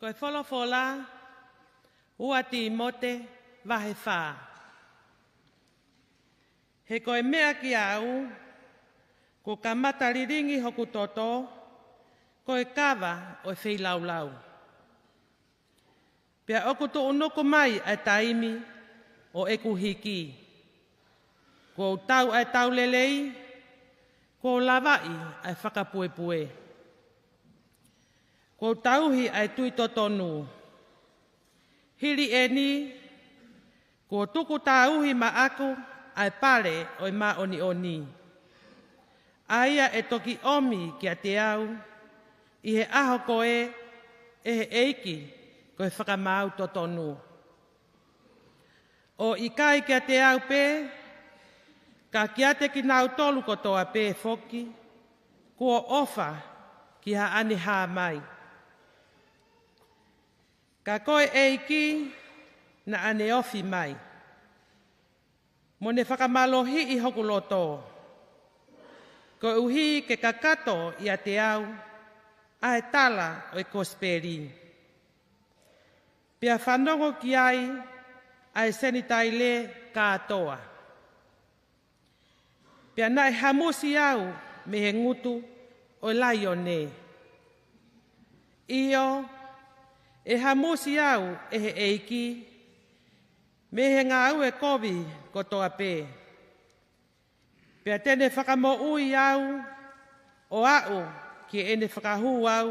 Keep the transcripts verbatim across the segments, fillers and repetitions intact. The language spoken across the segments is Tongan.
Ko e folofola, ua Tīmote, vahe fā. He ko e meʻa kiate au, kuo kamata lilingi hoku toto, ko e kava ʻo e feilaulau. Pea ʻoku tuʻunuku mai ʻa e taimi ʻo ʻeku hiki. Kuo u tau ʻa e tau lelei, kuo u lavaʻi ʻa e fakapuepue. Kuo u tauhi ʻa e tui totonu. Hili ʻeni, kuo tuku tauhi maʻaku ʻa e pale ʻo e māʻoniʻoni, ʻa ia ʻe toki ʻomi kiate au ʻi he ʻaho ko ē ʻe he ʻEiki ko e fakamaau totonu. ʻO ʻikai kiate au pē, ka kiate kinautolu kotoa pē foki kuo ʻofa ki haʻane hā mai. Ka ko e ʻEiki naʻa ne ofi mai, mo ne fakamālohiʻi hoku loto, koeʻuhi ke kakato ʻiate au ʻa e tala ʻo e kosipeli, pea fanongo ki ai ʻa e Senitaile kātoa. Pea naʻe hamusi au mei he ngutu ʻo e laione. ʻIo, ʻe hamusi au ʻe he ʻEiki mei he ngāue kovi kotoa pē. Pea te ne fakamoʻui au ʻo aʻu ki heʻene fakahū au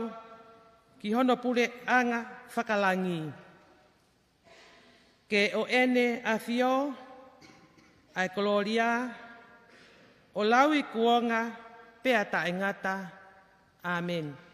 ki hono puleʻanga fakalangi. Ke ʻo ʻEne ʻAfio ʻa e kolōlia, ʻo lauikuonga pea taʻengata. ʻĀmeni.